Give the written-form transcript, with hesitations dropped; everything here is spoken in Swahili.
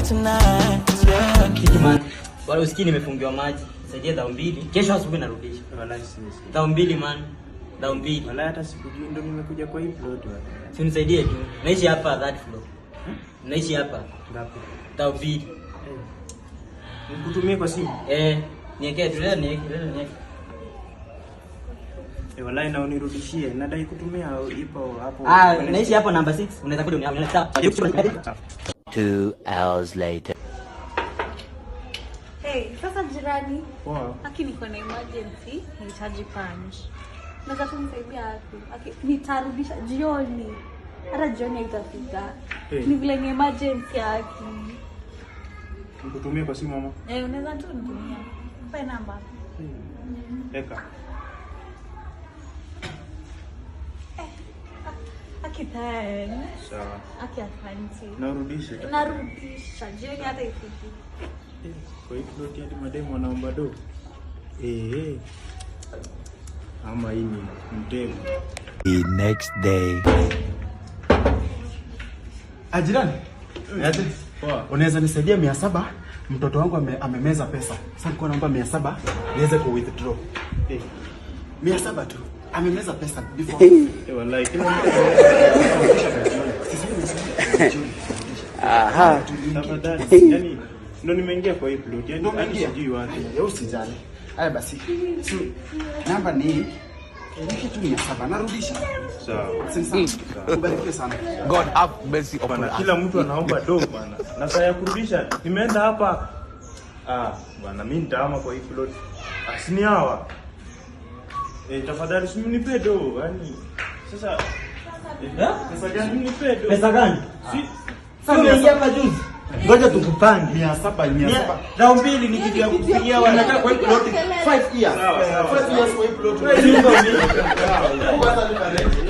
Tonight, yeah. Kitu man. Wala usikii nimefungiwa maji. Saidia 2000. Kesho asubuhi narudisha. Wallahi sisikii. 2000, man. 2000. Wallahi hata sikujui, ndo nimekuja kwa hii plot wallahi. Si unisaidie tu. Naishi hapa third floor. Naishi hapa. Ngapi? 2000. Eh. Nikutumie kwa simu? Eh, niekee tu leo, nieke leo, nieke. Eh, wallahi na unirudishie. Nadai kutumia ipo hapo. Ah, naishi hapo number 6. Unaweza kuja unione. 2 hours later. Hey, sasa jirani, Poa. Aki niko na emergency, nahitaji punch. Unaweza tu nisaidia wapi? Aki nitarudisha jioni. Hata jioni haitafika. Hey. Ni vile ni emergency, aki. Nikutumie kwa simu ama? Eh, unaweza tu nitumia. Mpe namba. Eka. Aki thanks. Sawa. Aki asante. Na urudishe. Narudisha jioni hata ifiki. Eh, kwa hii plot hadi mademu wanaomba do. Eh, eh. Ama hii ni mtego. The next day. Ah, jirani. Niaje? Poa. Unaweza nisaidia 700? Mtoto wangu amemeza pesa. Sasa nilikuwa naomba 700 niweze ku withdraw. Eh. 700 tu. Amemeza pesa before. Eh, wallahi kila mtu Sasa hivi jioni. Aha. Tafadhali. Yaani ndo nimeingia kwa hii plot. Yaani Ndio hadi umeingia. sijui wapi. Wewe usijali. Haya basi. So, namba ni nipe tu 700 narudisha. Sawa. Si sawa. Ubarikiwe sana. God have mercy upon Bana, us. kila mtu anaomba do bana. Na saa ya kurudisha nimeenda hapa. Ah, bana mimi nitahama kwa hii plot. Ah, si ni hawa. Eh, tafadhali si mnipe do. Yaani sasa Eh? pesa gani mnipe do? Pesa gani? Si Sasa umeingia hapa juzi. Ngoja tukupange. 700, 700. 2000 ni kitu ya kupigia Unakaa kwa hii plot 5 years. Sawa, sawa. 5 years kwa hii plot. Wewe Kwanza lipa rent.